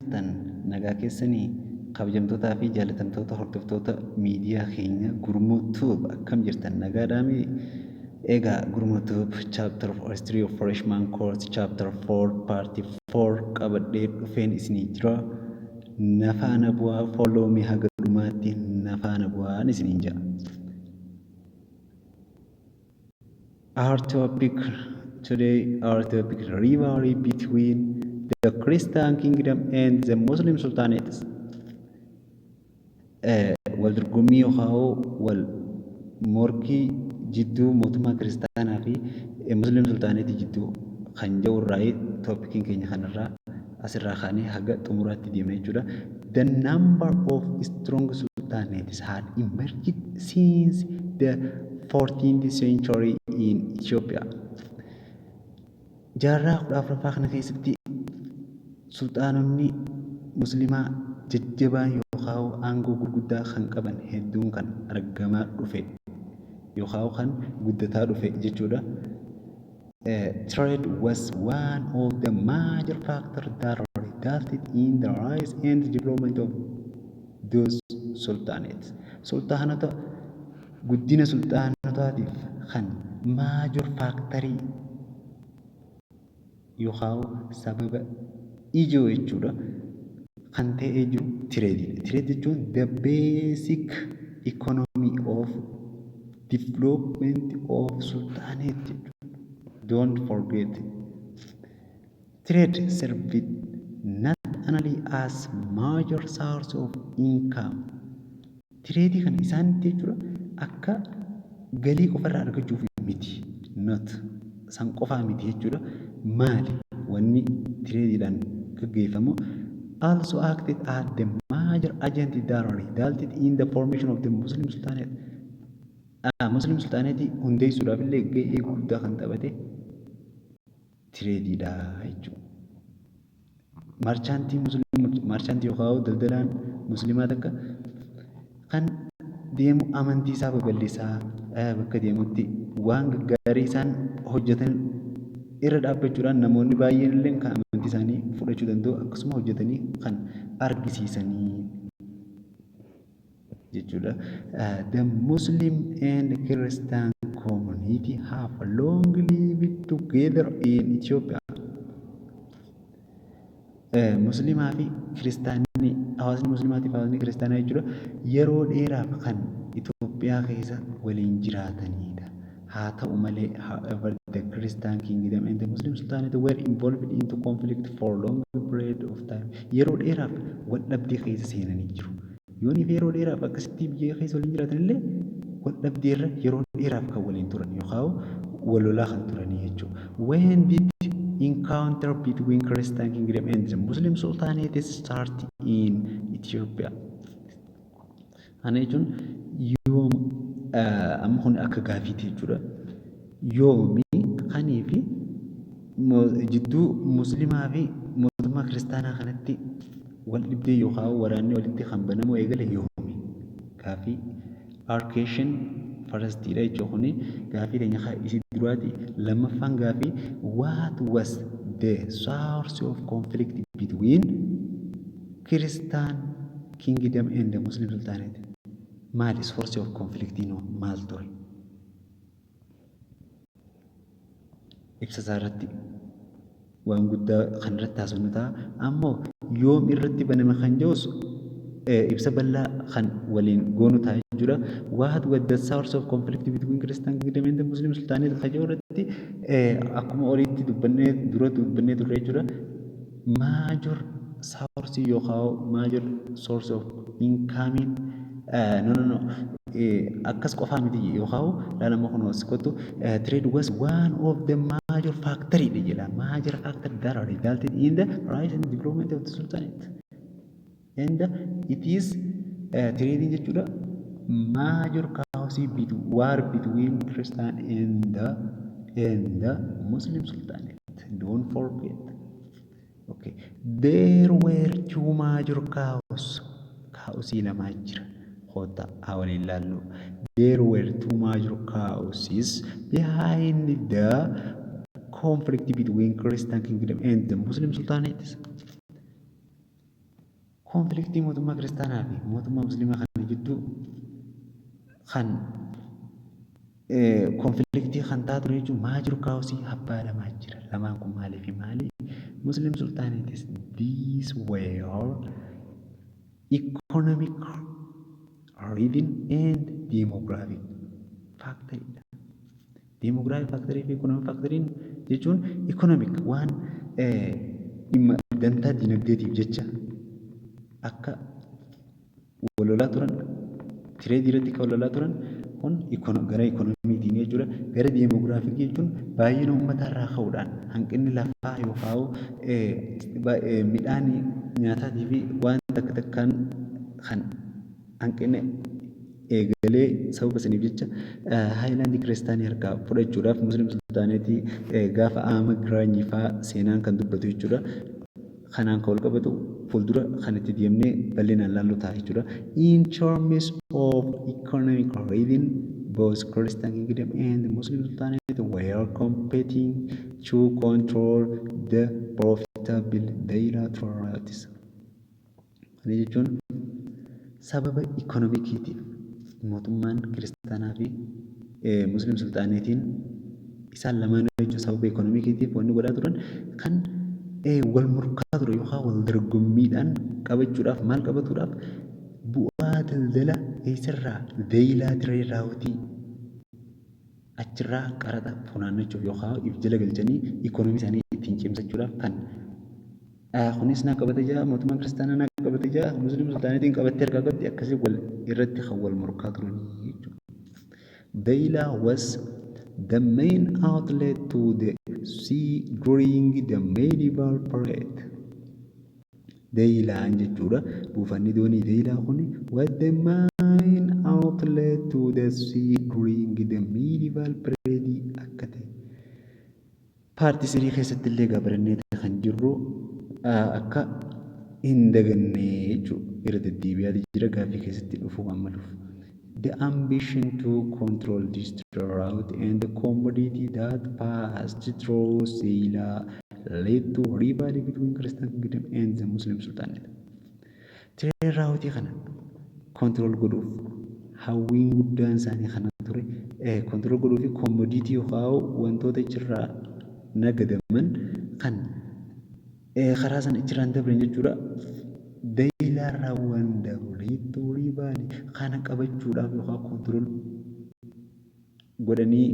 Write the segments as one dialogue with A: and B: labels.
A: Jirtan nagaa keessanii, kabajamtootaa fi jaalatamtoota hordoftoota miidiyaa keenya Gurmuu Tube, akkam jirtan? Nagaadhaami? Egaa Gurmuu Tube chapter history of freshman course chapter 4 part 4 qabadhee dhufeen isinii jira. Na faana bu'aa, follow me, haga dhumaatti na faana bu'aan isiniin jedha. Our topic today, our topic, rivalry between the Christian kingdom and the Muslim sultanates. Wal dorgommii yookaan wal morkii jidduu mootummaa kiristaanaa fi Muslim sultanate jidduu kan jiru irraa topiciin keenya kanarraa asirraa kaanee haga xumuraatti deemna jechuudha. The number of strong sultanates had emerged since the 14th century in Ethiopia. Jaarraa 14ffaa kana keessatti sulxaanonni musliimaa jajjabaan yookaan aangoo gurguddaa kan qaban hedduun kan argamaa dhufe yookaan kan guddataa dhufe jechuudha. Trade was one of the major factors that resulted in the rise and development of those sultanates. Sultaanota guddina sultaanotaatiif kan major factorii yookaan sababa ijoo jechuudha kan ta'ee jiru tradeiidha. Trade jechuun the basic economy of development of sultanate jechuudha. Don't forget. Trade served not only as major source of income. Tradeii kana isaanitti jechuudha akka galii qofarraa argachuuf miti. Not san qofaa miti jechuudha. Maali wanni tradeiidhaan gaggeeffamu? Also acted as the major agent that resulted in the formation of the Muslim Sultanate. Muslim Sultanate hundeessuudhaaf illee gahee guddaa kan taphate tradeiidha jechuudha. Merchantii merchantii yookaan daldalaan musliimaa takka kan deemu amantii isaa babal'isaa, bakka deemutti waan gaggaarii isaan hojjetan irra dhaabbachuudhaan namoonni baay'een illee kan amantii isaanii fudhachuu danda'u, akkasuma hojjetanii kan argisiisanii jechuudha. The Muslim and Christian community have long lived together in Ethiopia. Musliimaa fi kiristaanni, hawaasni musliimaatii fi hawaasni kiristaanaa jechuudha, yeroo dheeraaf kan Itoophiyaa keessa waliin jiraatanidha. Haa ta'u malee, however, the Christian kingdom and the Muslim sultanate were involved into conflict for long period of time. Yeroo dheeraaf wal dhabdee keessa seenanii jiru. Yoonii fi yeroo dheeraaf akkasitti biyya keessa waliin jiraatan illee, wal dhabdee irra yeroo dheeraaf kan waliin turan yookaan wal lolaa kan turanii jechuudha. When did encounter between Christian kingdom and the Muslim sultanate start in Ethiopia? Kana jechuun yoom, amma kun akka gaafiiti jechuudha. Yoomi kanii fi jidduu musliimaa fi mootummaa kiristaanaa kanatti wal dhibdee yookaan waraanni walitti kan banamuu eegale yoomi? Gaafii question firstiidha jechuudha kuni gaafii teenya isii duraati. Lammaffaan gaafii, what was the source of conflict between Christian kingdom and the Muslim sultanate? Maali source of conflict maal ture? Ibsa isaa irratti waan guddaa kan irratti haasofnu ta'a. Ammoo yoom irratti baname kan jedhus ibsa bal'aa kan waliin goonu ta'a jechuudha. What was the source of conflict between Christian kingdom and the Muslim sultanate kan jedhu irratti akkuma olitti dubbannee, dura dubbannee turre jechuudha. Major source yookaan major source of income, no, akkas qofaa miti yookaan laalama kun as kottu, trade was one of the major factor jedha, major factor that resulted in the rise and development of the sultanate, and it is trading jechuudha major cause war between Christian and the Muslim sultanate. Don't forget. Okay, there were two major cause. Cause lamaa jira, kottaa haa waliin ilaallu. There were two major causes behind the conflict between Christian kingdom and the Muslim sultanates. Conflictii mootummaa kiristaanaa fi mootummaa musliimaa kana jidduu kan conflictii kan taatu jechuun major causeii abbaa lamaa jira. Lamaan kun maalii fi maali? Muslim sultanates, these were economic reason and demographic factor. Demographic factor fi economic factoriin jechuun economic waan dhimma dantaa dinagdeetiif jecha akka wal lolaa turan, tradeii irratti kan wal lolaa turan kun gara economyitiin jechuudha. Gara demographicii jechuun baay'ina uummataa irraa ka'uudhaan hanqinni lafaa yookaan midhaan nyaataatii fi waan takka takkaan kan hanqinni eegalee sababa saniif jecha highlandii kiristaanii harkaa fudhachuudhaaf Muslim sultanateii gaafa Ahmad Giraanyii fa'aa seenaan kan dubbatu jechuudha. Kanaan kan wal qabatu fuuldura kan itti deemnee bal'inaan laallu ta'a jechuudha. In terms of economic reason, both Christian kingdom and Muslim sultanate were competing to control the profitable Zeila routes. Kana jechuun sababa economiciitiif mootummaan kiristaanaa fi Muslim sultanateiin isaan lamaan jechuun sababa economiciitiif wanni godhaa turan kan wal morkaa ture yookaan wal dorgommiidhaan qabachuudhaaf, maal qabatuudhaaf, bu'aa daldala eessarraa Zeila trade routeii achirraa qaraxa funaannachuuf yookaan if jala galchanii economyii isaanii ittiin cimsachuudhaaf kan kunis naa qabate jira, mootummaan kiristaanaa naa qabate jira, Muslim sultanateiin qabattee harkaa qabdi, akkasii wal irratti kan wal morkaa turanii jechuudha. Zeila was the main outlet to the sea during the medieval period. Zeeyilaan jechuudha. Buufanni doonii Zeeyilaa kun was the main outlet to the sea during the medieval period akka ta'e. Part three keessatti illee barannee kan jirru akka hin daganne jechuudha. Irra deddeebi'aa jira gaaffii keessatti dhufuu waan maluuf. The ambition to control this route and the commodity that passed through Zeila led to rivalry between Christian kingdom and the Muslim Sultanate. Trade routeii kana control godhuuf hawwiin guddaan isaanii kana ture. Control godhuu fi commodity yookaan wantoota achirraa nagadaman kan karaa sana achirraan dabran jechuudha. Zeeyilaarraa waan dabreetu rivalry kana qabachuudhaaf yookaan control godhanii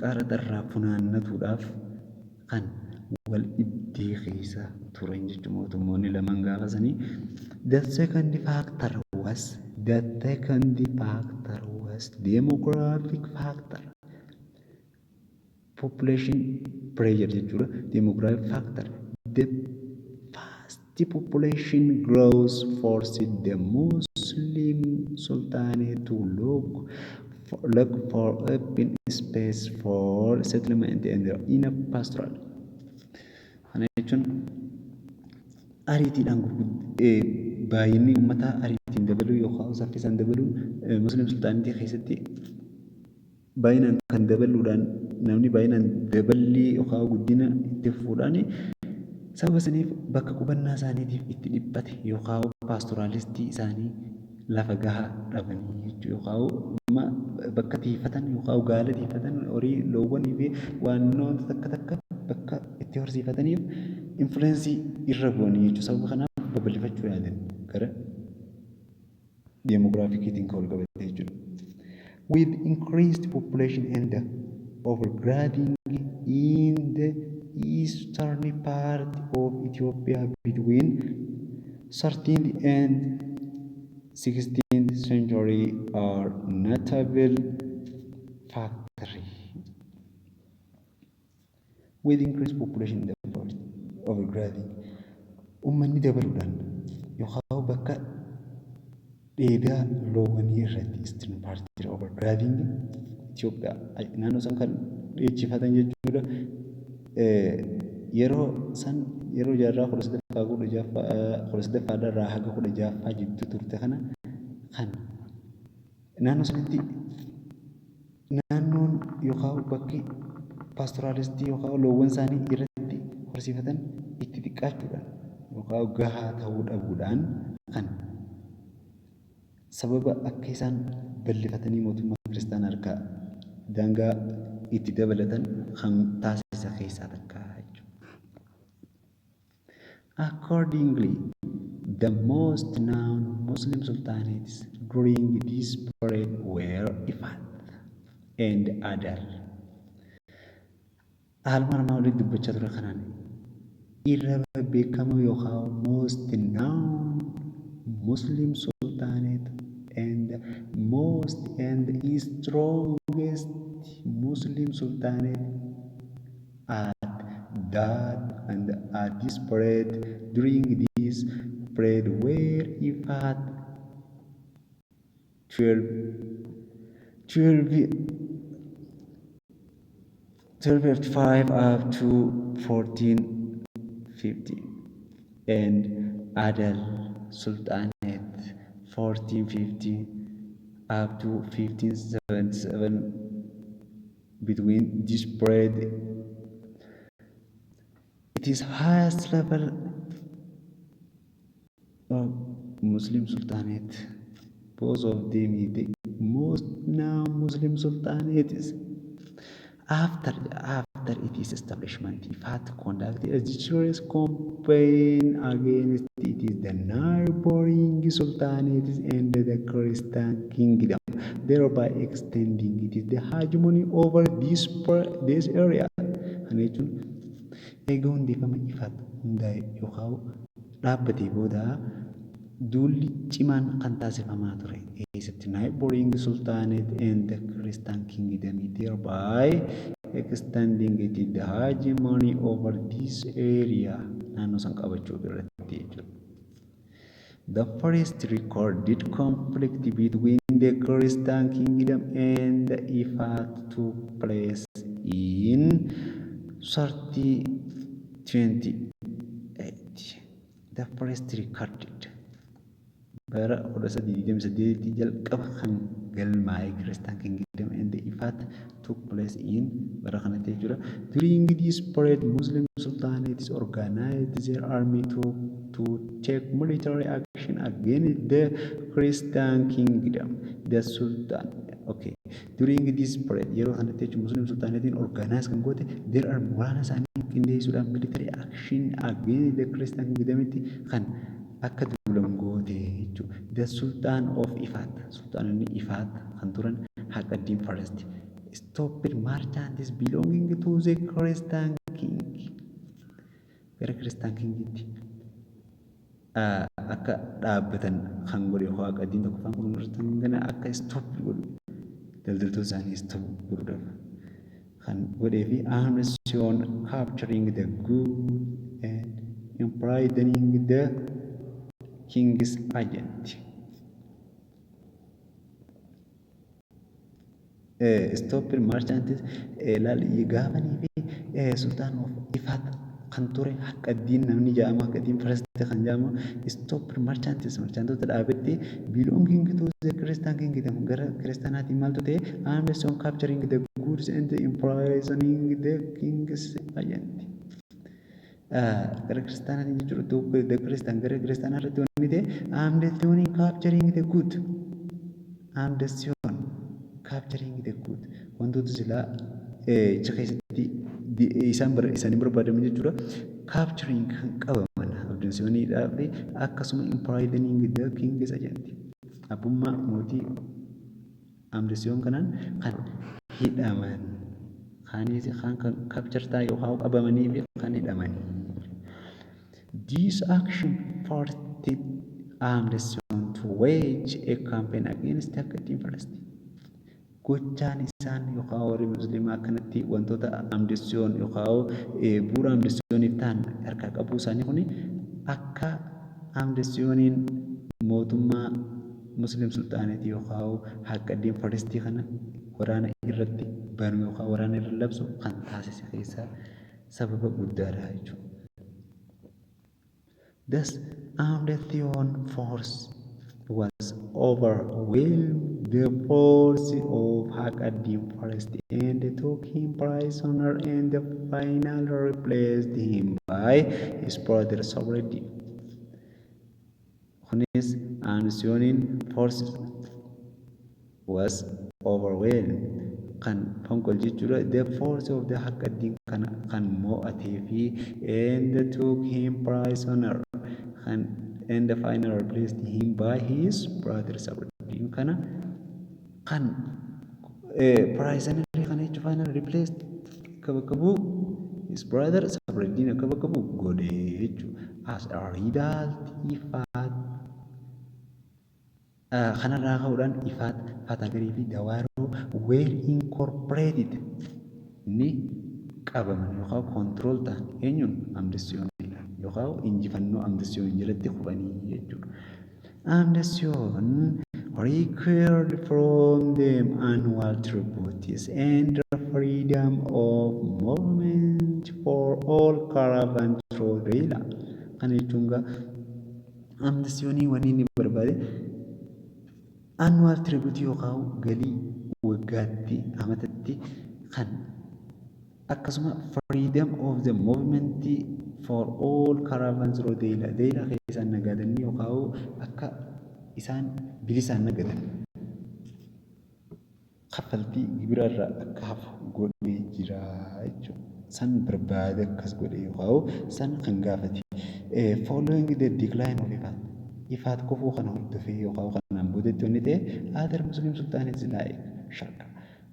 A: qaraxa irraa funaannatuudhaaf kan wal dhibdee keessa turan jechuudha mootummoonni lamaan gaafa sanii. The second factor was demographic factor. Population pressure jechuudha. Demographic factor. The fast population growth forced the Muslim Sultanate to look for open space for settlement and enough pastoral. Kana jechuun ariitiidhaan baay'inni uummataa ariitiin dabaluu yookaan saffisaan dabaluu Muslim Sultanateii keessatti baay'inaan kan dabaluudhaan namni baay'inaan daballii yookaan guddina itti fufuudhaan sababa saniif bakka qubannaa isaaniitiif itti dhiphate yookaan pastoralistii isaanii lafa gahaa dhabanii jechuudha yookaan bakka tiifatan yookaan gaala tiifatan, horii loowwanii fi wantoota takka takka bakka itti horsiifataniif influenceii irra bu'anii jechuudha. Sababa kanaaf babal'ifachuu yaadan gara demographiciitiin kan wal qabate jechuudha. With increased population and overgrazing in the eastern part of Ethiopia between 13th and 16th century are notable factor. With increased population in the forest overgrazing, uummanni dabaluudhaan yookaan bakka dheedaa loowwanii irratti eastern part overgrazing Itoophiyaa naannoo san kan dheechifatan jechuudha. Yeroo san yeroo jaarraa 18ffaa 18ffaadhaa irraa haga 16ffaa jidduu turte kana kan naannoo sanitti naannoon yookaan bakki pastoralistii yookaan loowwan isaanii irratti horsiifatan itti xiqqaachuudhaan yookaan gahaa ta'uu dhabuudhaan Kan sababa akka isaan bal'ifatanii mootummaa kiristaanaa harkaa daangaa itti dabalatan kan taasisa keessaa takka jechuudha. Accordingly, the most known Muslim sultanates during this period were Ifat and Adal. Haaluma armaan olitti dubbachaa ture kanaan irra beekamoo yookaan most known Muslim sultanate and most and strongest Muslim sultanate at that and at this period, during this period, were Ifat 12 1255 up to 1415 and Adal Sultanate 1450 up to 1577. Between this period, it is highest level of Muslim Sultanate. Both of them is the most known Muslim sultanates. After its establishment, Ifat conducted a serious campaign against it is the neighboring sultanates and the Christian kingdom, thereby extending it is the hegemony over this area. Kana jechuun eega hundeeffama Ifat hundaa'e yookaan dhaabbatee booda duulli cimaan kan taasifamaa ture eessatti? Neighboring sultanate and the Christian kingdom, thereby extending it the hegemony over this area, naannoo san qabachuu irratti jechuudha. The first recorded conflict between the Christian kingdom and the Ifat took place in 1328. The first recorded bara 1328 jalqaba kan galmaa'e Christian kingdom and the Ifat took place in bara kanatti jechuudha. During this period, Muslim sultanates organized their army to take military action against the Christian kingdom. The Sultan. Okay. During this period, yeroo kanatti jechuun Muslim sultanatiin organize kan goote their army, waraana isaanii qindeessuudhaan, military action against the Christian kingdomitti kan akka duulan goote jechuudha. The Sultan of Ifat, Sultaanonni Ifat kan turan Haqaddiin First, stopped merchants belonging to the Christian king. Gara Christian kingitti akka dhaabbatan kan godhe Haqaddiin tokkoffaan kun Christian kana akka stop godhu, daldaltoota isaanii stop godhuudhaaf kan godhee fi Amde Sion capturing the good and imprisoning the king's agent. Stop merchants gaafanii fi Sultan of Ifat kan ture Haqqaddiin namni jedhamu, Haqqaddiin First kan jedhamu, stop merchants, merchantota dhaabetti, belonging to the Christian kingdom, gara kiristaanaatiin maaltu ta'e? Amde Sion capturing the goods and imprisoning the king's agent. Gara kiristaanaatiin jechuudha, the Christian, gara kiristaanaa irratti wanni ta'e Amde Sion capturing the good, Amde Sion capturing the good, wantoota silaa achi keessatti isaan isaanii barbaadaman jechuudha. Capturing kan qabaman Amde fi akkasuma imprisoning the king's agent. Abbummaa mootii Amdesiyoon kanaan kan hidhaman kaanis kan capture ta'an yookaan qabamanii fi kan hidhamanii. This action forced Amde Sion to wage a campaign against Haqqaddiin First. Gochaan isaan yookaan warri musliimaa akkanatti wantoota Amdesiyoon yookaan bu'uura Amdesiyooniif ta'an harkaa qabuu isaanii kun akka Amdesiyooniin mootummaa Muslim sultanateii yookaan Haqqaddiin Firstii kana waraana irratti banu yookaan waraana irra labsu kan taasise keessaa sababa guddaadha jechuudha. Thus, Amde Sion force was overwhelmed the force of Haqqadin First and took him prisoner and finally replaced him by his brother Sabreddin. Kunis Amdasiyooniin force was overwhelmed kan fonqolche jechuudha. The force of the Haqqaddiin kana kan mo'atee fi and took him prisoner kan and finally replaced him by his brother Sabruddin kana kan prisoner kana jechuun final replaced akka bakka bu'u his brother Sabruddin akka bakka bu'u godhe jechuudha. As a result, Ifaat kanarraa ka'uudhaan Ifaat, Fatagarii fi Dawaaroo were incorporated, ni qabaman yookaan control ta'an. Eenyuun? Amdasiyooniidhaan yookaan injifannoo Amdasiyoon jalatti kufanii jechuudha. Amdasiyoon required from them annual tributes and freedom of movement for all caravan through Zeila. Kana jechuun gaa Amdasiyoonii wanni inni barbaade annual tribute yookaan galii waggaatti amatatti kan akkasuma freedom of the movement for all caravans through Zeila. Zeila keessaan nagaadanii yookaan akka isaan bilisaan nagadan kaffaltii gibira irraa akka hafu godhee jira jechuudha. San barbaade akkas godhe yookaan san kan gaafate. Following the decline of Ifaat. Ifaat kufuu kana hordofee yookaan kanaan boodatti wanni ta'e, other Muslim sultanates like Sharka.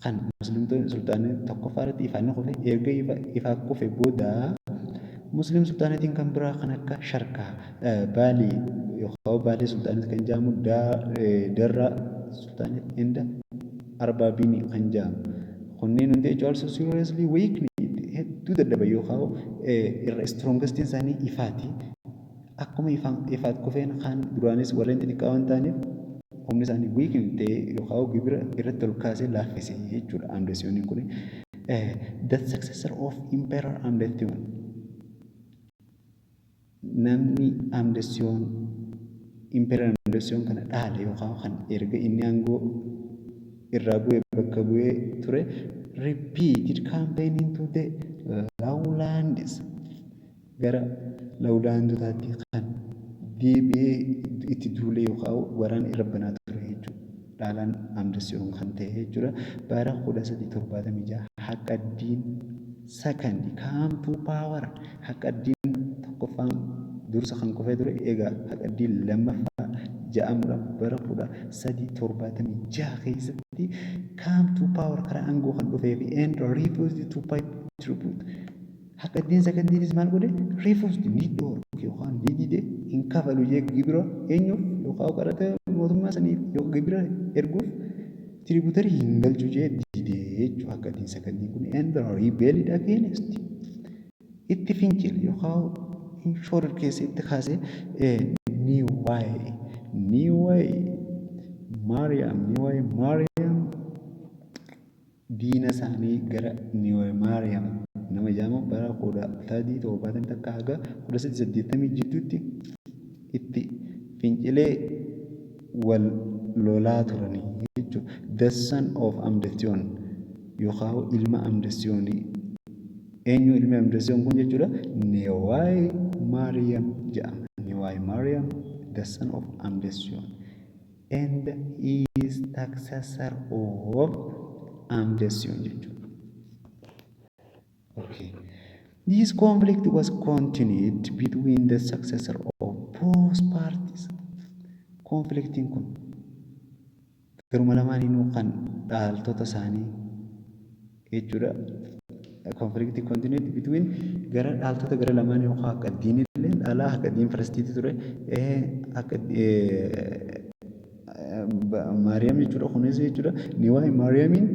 A: Kan Muslimtoonni sultaanii tokkoffaa irratti Ifaanni kufe, erga Ifaat kufe booda Muslim sultanatiin kan biraa kan akka Sharkaa, Baalii yookaan Baalee sultanate kan jedhamu, Darraa sultanate and Arbaabiinii kan jedhamu. Kunneen hundi jechuun also seriously weakened, hedduu dadhaban yookaan irra strongest isaanii Ifaati. Akkuma Ifaat kufeen kan duraanis warreen xixiqqaa waan ta'aniif humni isaanii weakened ta'ee yookaan gibira irratti ol kaasee laaffise jechuudha Amdasiyooniin kun. The successor of Emperor Amdasiyoon, namni Amdasiyoon, Emperor Amdasiyoon kana dhaale yookaan kan erga inni aangoo irraa bu'ee bakka bu'ee ture, repeated campaign into the lowlands, gara lowlandotaatti kan deebi'ee itti duulee yookaan waraana irra banaa ture jechuudha. Dhaalaan Amdasiyoon kan ta'e jechuudha. Bara 1376 Haqqaddiin second came to power. Haqqaddiin tokkoffaan dursa kan kufee ture, egaa Haqqaddiin lammaffaa ja'amuudhaan bara 1376 keessatti came to power, karaa aangoo kan dhufee fi and refused to pay tribute. Haqqaddiin secondiinis maal godhe? Refused, ni dhoorke yookaan ni dide, hin kafalu jee gibira eenyuuf yookaan qaraxa mootummaa saniif yookaan gibira erguuf tributary hin galchu jee dide jechuudha Haqqaddiin secondiin kun, and rebelled against, itti fincile yookaan shoror keessa itti kaase. Niwaay Maariyaam, Niwaay Maariyaam, diina isaanii gara Niwaay Maariyaam nama jedhamu bara 1371 haga 1380 jidduutti itti fincilee wal lolaa turanii jechuudha. The son of Amdasiyoon yookaan ilma Amdasiyoonii, eenyu ilmi Amdasiyoon kun jechuudha? Niwaay Maariyaam jedhama. Niwaay Maariyaam, the son of Amdasiyoon and he is successor of Amdasiyoon jechuudha. Okay. This conflict was continued between the successor of both parties. Conflictiin kun garuma lamaaniinuu kan dhaaltota isaanii jechuudha. Conflict continued between gara dhaaltota gara lamaan yookaan akka diinillee dhaalaa akka diin firstiiti ture, akka Maariyaam jechuudha, kunis jechuudha. Niwaay Maariyaamiin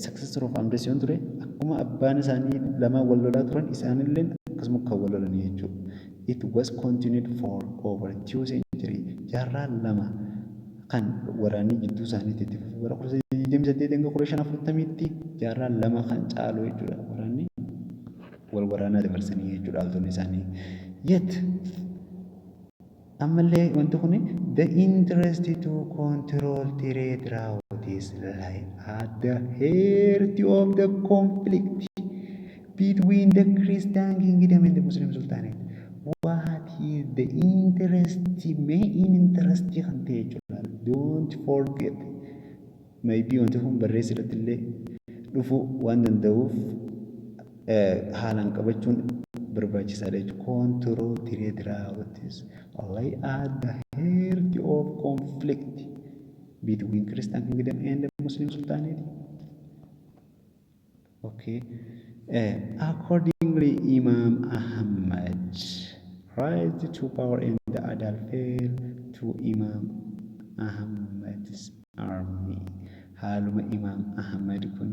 A: successor of Amdasiyoon ture. Akkuma abbaan isaanii lamaan wal lolaa turan, isaanillee akkasuma kan wal lolanii jechuudha. It was continued for over 2 century, jaarraa 2 kan waraanni jidduu isaaniitti itti fufe, bara 1328 hanga 1540tti jaarraa 2 kan caalu jechuudha, waraanni wal waraanaa dabarsanii jechuudha dhaaltonni isaanii. Yet ammallee wanti kun the interest to control trade routes lie at the heart of the conflict between the Christian kingdom and the Muslim Sultanate. What His the interest, main interest kan ta'e jechuudha. Don't forget. Maybe wanti kun barreessa irratti illee dhufuu waan danda'uuf haalaan qabachuun barbaachisaadha jechuudha. Control trade routes lay at the heart of conflict between Christian kingdom and the Muslim Sultanate. Okay. Accordingly, Imam Ahmad rise to power and the Adal fell to Imam Ahmad's army. Haaluma Imam Ahmad kun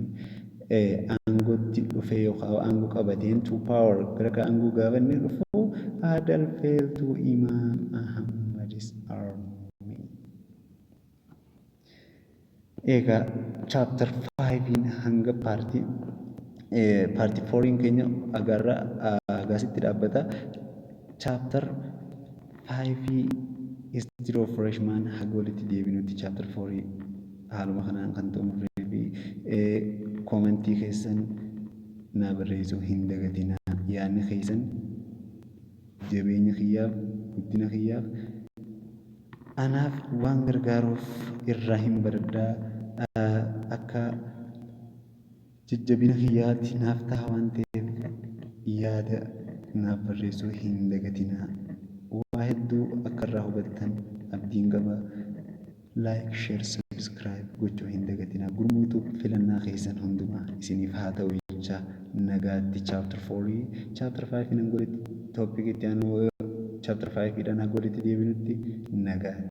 A: aangootti dhufee yookaan aangoo qabateen, to power, gara aangoo gaafa inni dhufu, Adal fell to Imam Ahmad's army. Egaa chapter 5 hanga part 4 keenya agarra agasitti dhaabbata. Chapter 5 History of Freshman haga walitti deebinutti chapter 4 haaluma kanaan kan xumurree fi commentii keessan naa barreessuu hin dagatinaa. Yaadni keessan jabeenya kiyyaaf, guddina kiyyaaf anaaf waan gargaaruuf irraa hin baradhaa, akka jajjabina kiyyaatti naaf ta'a waan ta'eef yaada naaf barreessuu hin dagatinaa. Waa hedduu akka irraa hubattan abdiin qaba. Like, share, subscribe gochuu hin dagatinaa. Gurmuutu filannaa keessan hundumaa isiniif haa ta'u jecha nagaatti. Chapter 4, chapter 5 nan godhetti, topic itti aanu chapter 5 dhaan haa godhetti deebinutti nagaatti.